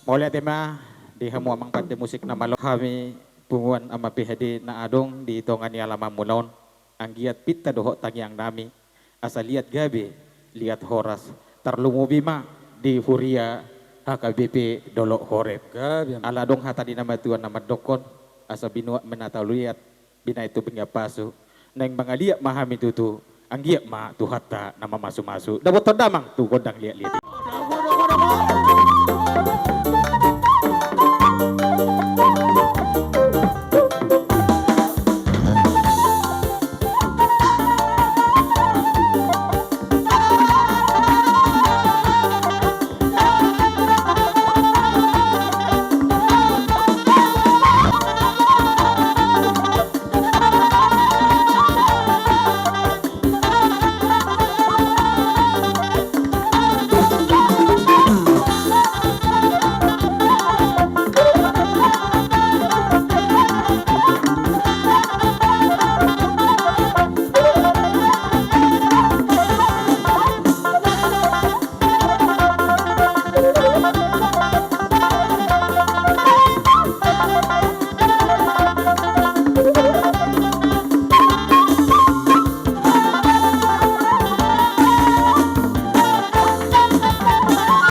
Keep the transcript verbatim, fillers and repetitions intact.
Mauliate ma di hamu amang pande musik na malo. Hami punguan amang P H D na adong di tonga ni alamanmuna on, anggiat pinta dohot tangiang nami asa liat gabe, liat horas, tarlumobi ma di huria H K B P Dolok Horeb. Gabe, amang. Ala adong hata ni natuatua na mandokkon, asa binuat ma na tauliat, binahen tu bingan pasu, naeng mangaliat ma hami tutu, anggiat ma Tuhanta na mamasumasu. Dapothon damang tu gondang liatliat i.